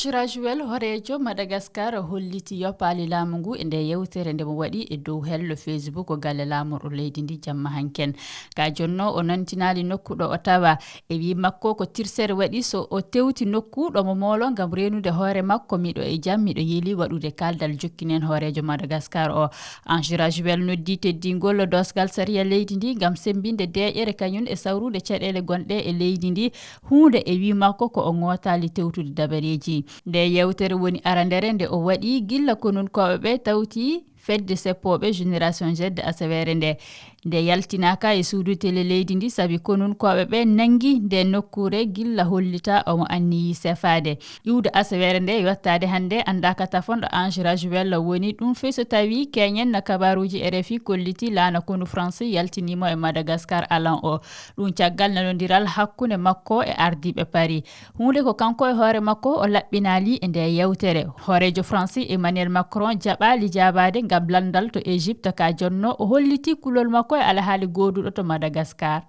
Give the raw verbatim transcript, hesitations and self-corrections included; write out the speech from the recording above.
Rajwel, horeejo Madagascar, holliti yoppaali laamu ngu e nde yewtere nde mo waɗi e dow hello Facebook galle laamorɗo leydi ndi jamma hanken. Ka jonno o nantinaali nokku ɗo o tawa. E wi makko ko tirsere waɗi so o tewti nokku ɗo mo moolo ngam renude hoore makko, miɗo e jam, miɗo yeli waɗude kaldal jokkinen horeejo Madagascar o. Ange Rajwel noddi teddingol dosgal sariya leydi ndi ngam sembinde deeƴere kañum e sawrude caɗeele gonɗe e leydi ndi, huunde e wi makko ko o ŋootaali tewtude dabareeji. Nde yewtere woni arandere nde o waɗi gilla konunkooɓe ɓe tawti fedde seppooɓe Génération Z asaweere nde. Nde yaltinaaka e suudu tele leydi ndi sabi konunkooɓe ɓe nangi nde nokkuure gilla hollita omo anniyi sefaade. Iwde asaweere nde yottaade hannde anndaaka tafon ɗo Ange Rajwel woni, ɗum fey so tawi keñen no kabaruuji R F I kolliti laana konu France yaltiniimo e Madagascar alan o. Ɗum caggal nanondiral hakkunde makko e ardiiɓe Paris. Huunde ko kanko e hoore makko o laɓɓinaali e nde yewtere. Hooreejo France Emmanuel Macron jaɓaali jaabaade ngam landal to Égypte ka jonno o holliti kulol makko e alhaali gooduɗo to Madagascar.